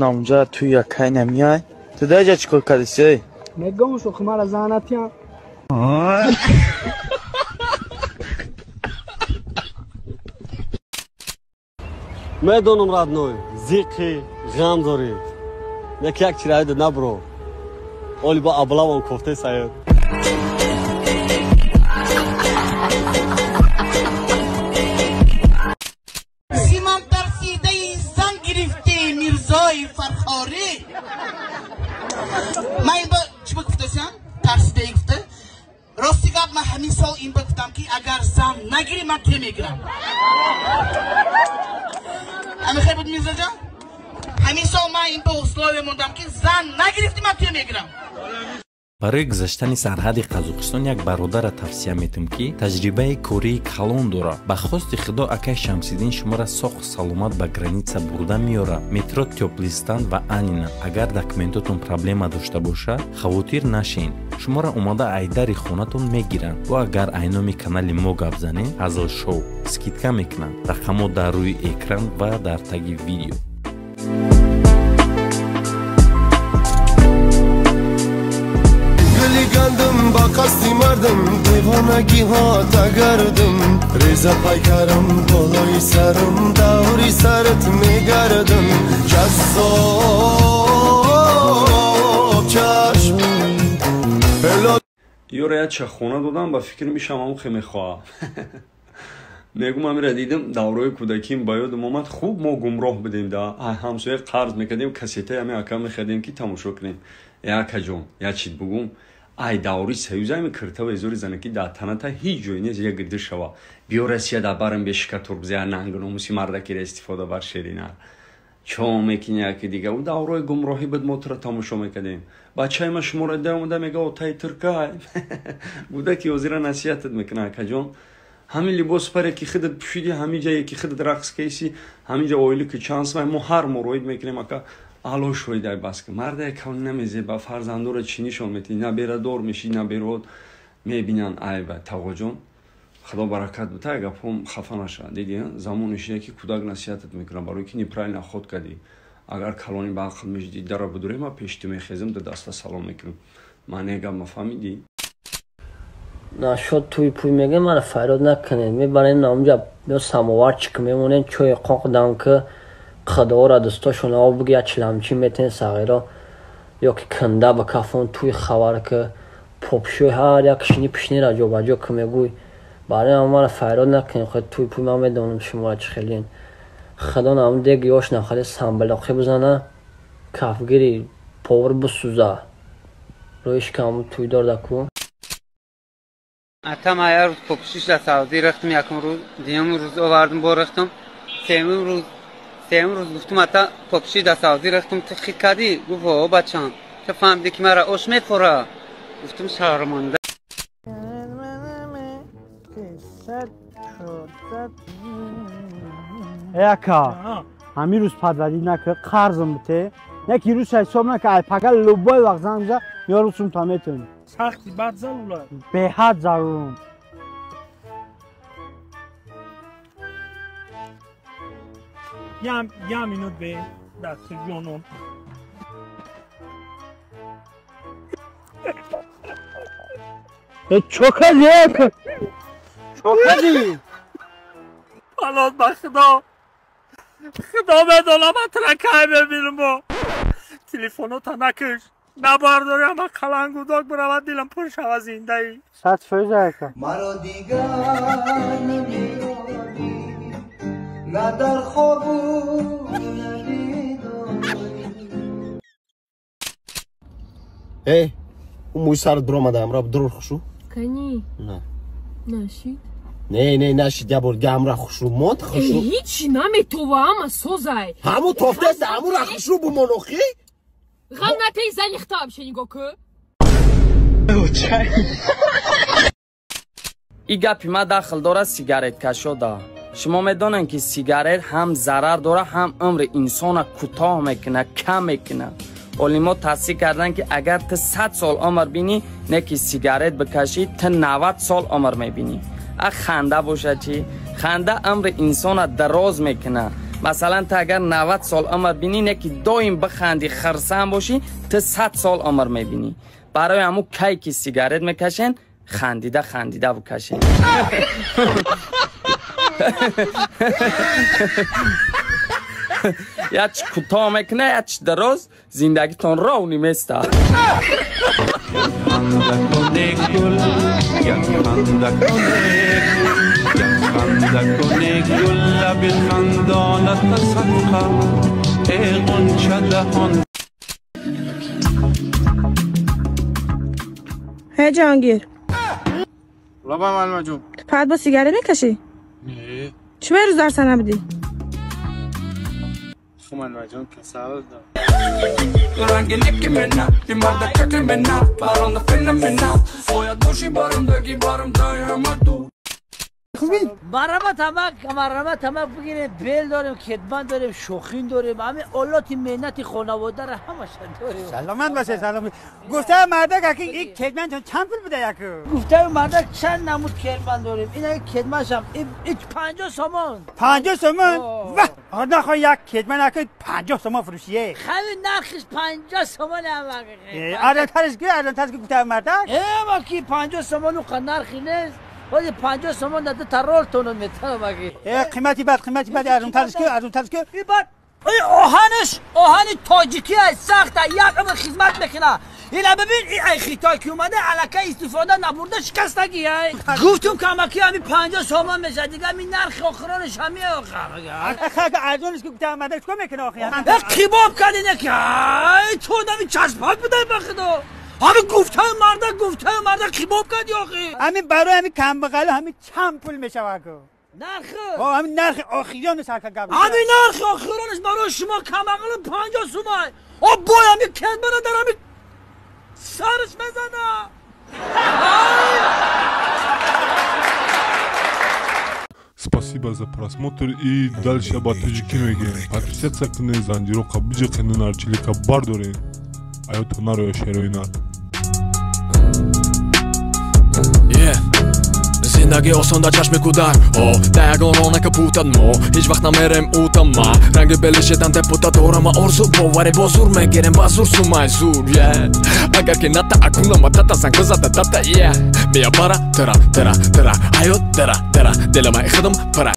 Унҷа ту якай намиай. Ту даҷа чӣ кор кардиси? Мегам шо хмара занатиям. Медонам, родной, зиқи ғам дорӣ. Яки як чираида набро. Оли бо аблавам кофте саед. Симон тарсидаи зан гирифти Мирзои Фархорӣ. Ман ин ба чӣ ба гуфтасам? Тарсидаи гуфта. Рости гап, ман ҳамин сол ин ба гуфтам, ки агар зан нагирӣ, ман те мегирам. Ҳамин хел буд, Мирзоҷон? Ҳамин сол ман ин ба условия мондам, ки зан нагирифтӣ, ман те мегирам. Барои гузаштани сарҳади Қазоқистон як бародарра тавсия метум, ки таҷрибаи кории калон дорад. Ба хости Худо, акай Шамсиддин шуморо соқ саломат ба граница бурда меорад. Метро Тёплый Стан ва Анина. Агар документотон проблема дошта бошад, хавотир нашен, шуморо омада айдари хонатон мегиранд. Ва агар айноми канали мо гап занед, Ҳазл Шоу, скидка мекунанд. Рақамҳо дар рӯи экран ва дар таги видео. Гандым ба қасди мардым, девонагиҳо тагардым, реза пайкарам болои сарам, даври сарат мегардам, ҷаззоб чашм. Ёра як чахона додам, ба фикр мешам, ҳамон мехоҳам. Мегум, амира дидам, даврои кӯдаким ба ёдам омад. Хуб, мо гумроҳ будем, да ҳамсоя қарз мекардем, кассетаи ҳами ака мехардем, ки тамошо кунем. Э, акаҷон, як чиз бугум: ай даври союз ами киртава эзори занаки дар таната ҳеҷ ҷое нест, як гирди шава. Биё, Россия дар барам бешика турбзия, нанг номуси мардакира истифода бар, шерина чо мекини. Яки дига ӯ даврои гумроҳӣ буд, мо тура тамошо мекардем. Бачаи ма шуморо дида омада, мега: «Отаи туркай буда», ки ҳозира насиҳатат мекунад. Акаҷон, ҳамин либос паре, ки худат пӯшиди, ҳамин ҷае, ки худат рақс кайси, ҳамин ҷа оили ки чанд смай мо ҳар муроид мекунем. Ака, ало шоҳидай, бас ки марда кав намезеба. Фарзандора чӣ нишон метиҳӣ? Наберадор мешӣ, наберод мебинанд, айба. Тағоҷон, Худо баракат бута, гапҳом хафа наша. Диди, замоне шида, ки кӯдак насиҳатат мекунад, барои ки неправильно ход кардӣ. Агар калони ба ақл мешиди, дара будурем, ма пеши ту мехезам, да даста салом мекунам. Маънеи гап ма фаҳмидӣ? Нашод туй пуй мегӯем, мара фарёд накунед. Мебарем наонҷа, ё самоварчик мемонем, чойи қоқ дам ки қадора дӯстошон об буги, як чиламчи метен сағиро ё ки канда ба кафон туй хабар ки попшӯй ҳар як шини пишнира ҷобаҷо ки мегӯй. Барои мара фарёд накунед. Хе туй пуй ман медонам, шуморо чӣ хелин. Худо нам дег ёш нахали самбалоқӣ бизана, кафгири повар бисӯза, рӯи шикаму туйдор даку. Атам ая рӯз попшиш да савдӣ рехтум, якум рӯз, дуюм рӯз овардум, бо рехтум, сеюм рӯз. Сеюм рӯз гуфтум: «Ата, попши да савдӣ рехтум, ту хит кардӣ?» Гуфт: «О, бачам, ту фаҳмидӣ, ки мара ош мефора?» Гуфтум: «Шарманда». Э, ака, ҳамин рӯз падвадӣ нака, қарзм бите. Яки рӯз ҳисоб нака, ай пага любой вақт занг за, ёру сумта метавонӣ. Сахти бад зарура? Беҳад зарурум. Я минут бе дасти ҷоном. Э, чо кардӣ, ака? Чо кардӣ? Палон ба Худо, Худо медонам, ман тура кай мебинам. Телефонота накиш, набардори, ама қалангудок биравад, дилам пур шава зиндаӣ. 100%, ака. Маро дигар намеёбӣ, на дар хобу на бедорӣ. Э, ӯ мӯи сарат биромада, ҳамра дурур хушу. Кани? На. Нашид? Не, не, нашид, я бор дига ҳамра хушрӯ монд, хушрӯ. Ҳичи наметова, ҳама созай. Ҳаму тофтеста, ҳамура хушрӯ бумон охи. Ғам натей, зани хта вообще нигоҳ ку. И гапи ма дахл дорад сигареткашода. Шумо медонед, ки сигарет ҳам зарар дорад, ҳам умри инсона кӯтоҳ мекунад, кам мекунад. Олимо тасдиқ карданд, ки агар ту 100 сол умр бинӣ, не ки сигарет бикашӣ, ту 90 сол умр мебинӣ. А ханда бошад чӣ? Ханда умри инсона дароз мекунад. Масалан, ту агар 90 сол умр бинӣ, не ки доим бихандӣ, хирсанд бошӣ, ту 100 сол умр мебинӣ. Барои ҳамун кай ки сигарет мекашен, хандида хандида бикашен. Як чи кӯтоҳ мекуна, як чи дароз, зиндагитон ров неместа. Hey Ҷаҳонгир. Лаба маълима ҷон. Ту пад бо сигарет мекашӣ? Не. Чӣ мерӯз дарса набудӣ? Хуб маълима ҷон, касал дорам. Марама тамак, марама тамак бигирем, бел дорем, кетман дорем, шохин дорем, ҳамин олоти меҳнати хонаводаро ҳамаша дорем. Саломат бошед, саломат. Гуфта мардак аки ин кетман чанд пул буда яку? Гуфта мардак чанд намуд кетман дорем. Ин кетманшам ин 50 сомон. 50 сомон? Вах, нахо як кетман аки 50 сомон фурӯшие. Хеле нархиш 50 сомон ам. Арзонтариш ки, арзонтариш ки гуфта мардак? Э, ки 50 сомон у нархи нест. ولی 50 سومان داده ترول تونو میتونم اگه قیمتی بد قیمتی بد ارزونترش که ارزونترش که ای بد ای آهنش آهن تاجیکی است سخته یک عمر خدمت میکنه اینا ببین ای خیتای که اومده الکی استفاده نبرده شکستگی ای گفتم که امکی همی 50 سومان میشه دیگه همین نرخ آخرانش همی آخر ارزونش که گفتم اومده چیکار میکنه آخه کباب کردی نه که ای تو آدمی چسبک بوده به خدا همین گفته مرده گفته مرده کباب کردی آخه همین برای همین کم بغل همین چند پول میشه واکو نرخ همین نرخ آخریانش هر گپ همین نرخ آخریانش برای شما کم عقل 50 سومه آ بای همین کندبره در همین سرش بزنه. Спасибо за просмотр и дальше ба тоҷикӣ мегӯем. Подписаться кунед, занҷироқа биҷиқену нарчилика бардоред. Аёто нароя шероина. Зиндагӣ осон дар чашми кӯдак да ягон ронака путад мо ҳеҷ вақт намерем утама ранги белишедан депутат дорама орзу боварӣ бо зур мегирем ба зур сумай зур агар ки ната акунама тата занг бизада тата мия бара тара тара тара ҳаёт дара дара дилама худам пара.